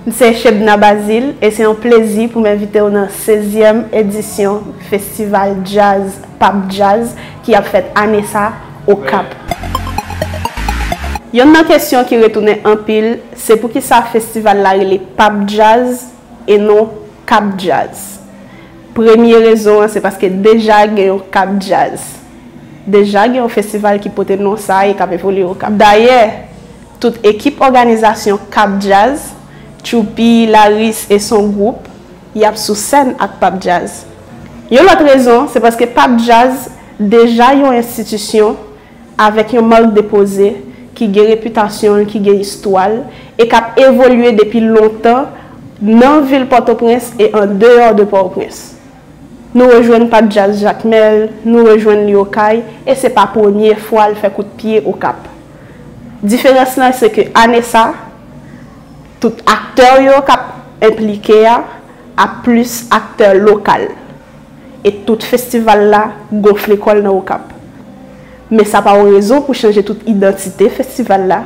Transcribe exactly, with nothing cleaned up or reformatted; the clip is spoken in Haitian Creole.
M se Shebna Bazile e se yon plezi pou m envite w nan sezyèm edisyon Festival Djaz Pap Djaz ki ap fèt ane sa Okap. Yonn nan kesyon ki retounen anpil, se poukisa festival la rele Pap Djaz e non Kap Djaz. Premye rezon an se paske deja gen yon Kap Djaz. Deja gen yon festival ki pote non sa e k ap evolye Okap. Dayè, tout ekip òganizasyon Kap Djaz, Tchoupi, Laris e Son Gwoup, y ap sou sèn ak Pap Djaz. Yon lòt rezon, se paske Pap Djaz deja yon enstitisyon avèk yon mark depoze ki gen repitasyon l, ki gen istwa l, e k ap evolye depi lontan nan vil Pòtoprens e andeyò de Pòtoprens. Nou rejwenn Pap Djaz Jakmèl, nou rejwenn li Okay, e se pa premye fwa l fè kout pye Okap. Diferans lan se ke ane sa, tout aktè yo k ap enplike a, ap plis aktè lokal. E tout festival la gonfle kò l nan Okap. Men sa pa yon rezon pou chanje tout idantite festival la,